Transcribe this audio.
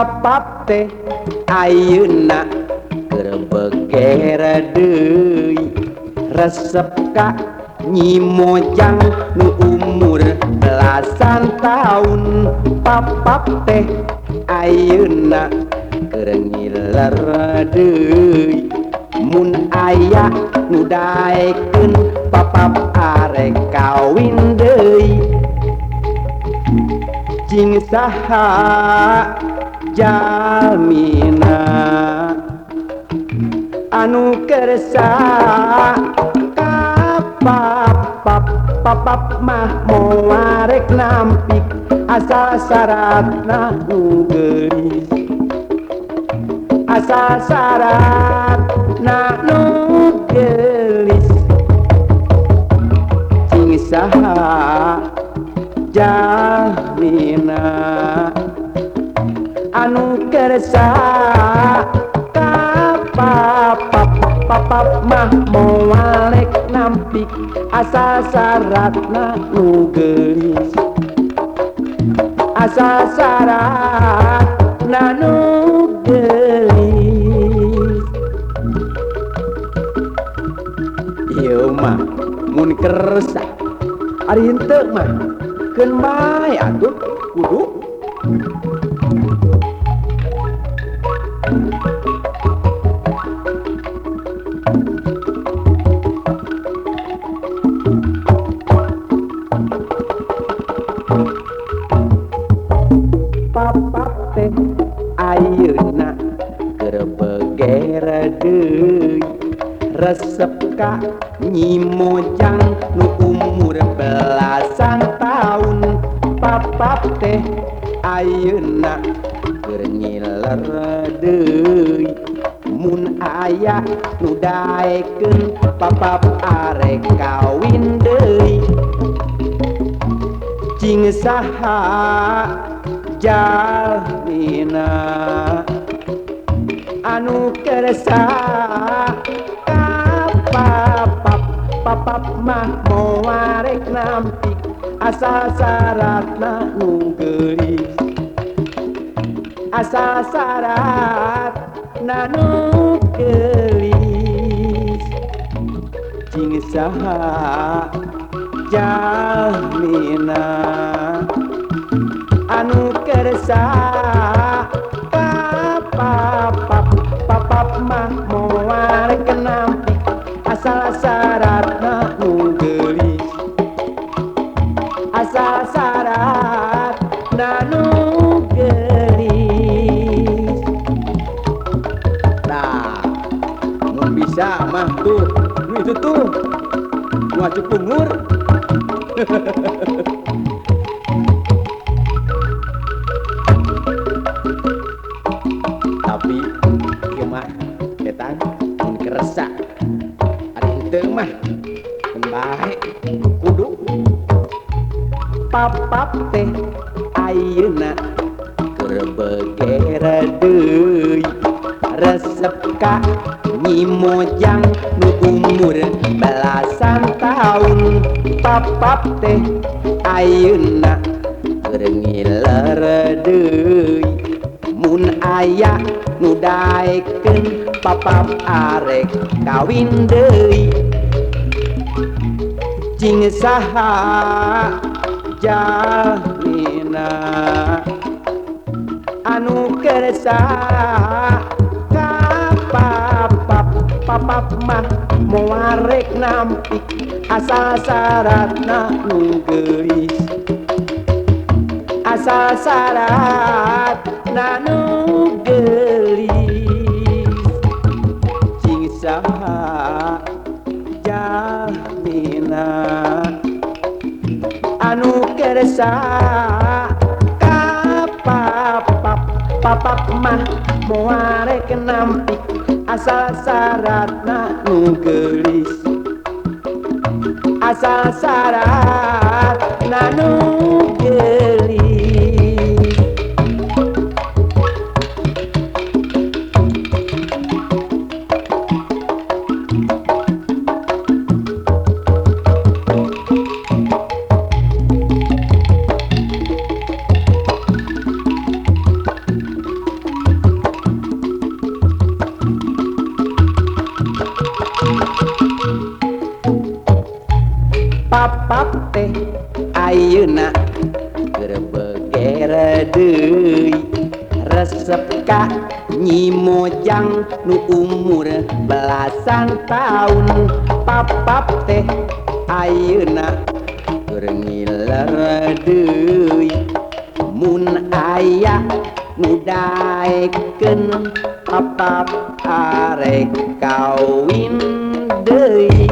Papap teh ayeuna keur beger deui resep ka Nyi Mojang nu umur belasan tahun. Papap teh ayeuna keur ngiler deui mun aya nu daekeun papap arek kawin deui. Cing saha jalmina anu kersa ka papap, papap mah moal rek nampik asal syaratna nu geulis, asal syaratna nu geulis. Cing saha jalmina anu kersa ka papap, papap mah moal rek nampik asal syaratna nu geulis, asal syaratna nu geulis. Ieu mah mun kersa ari henteu mah keun bae atuh kudu. Papap teh ayeuna keur beger deui resep ka Nyi Mojang nu umur belasan tahun. Papap teh ayeuna keur ngiler deui mun aya nu daekeun papap arek kawin deui. Cing saha jalmina anu kersa ka papap, papap mah moal rek nampik asal syaratna nu geulis, asal syaratna nu geulis. Cing saha jalmina anu kersa ka papap, papap mah moal rek nampik asal syaratna nu geulis, asal syaratna nu geulis. Tah mun bisa mah tuh nu itu tuh nu acup pungur. Tapi ieu mah eta mun kersa ari henteu mah keun bae kudu. Papap teh ayeuna keur beger deui resep ka Nyi Mojang nu umur belasan tahun. Papap teh ayeuna keur ngiler deui mun aya nu daekeun papap arek kawin deui. Cing saha jalmina anu kersa ka papap, papap mah moal rek nampik asal syaratna nu geulis, asal syaratna nu geulis. Cing saha jalmina anu kersa ka papap, papap mah moal rek nampik asal syaratna nu geulis, asal syaratna nu geulis. Papap teh ayeuna keur beger deui, resep ka Nyi Mojang nu umur belasan tahun. Papap teh ayeuna keur ngiler deui, mun aya nu daekeun papap arek kawin deui.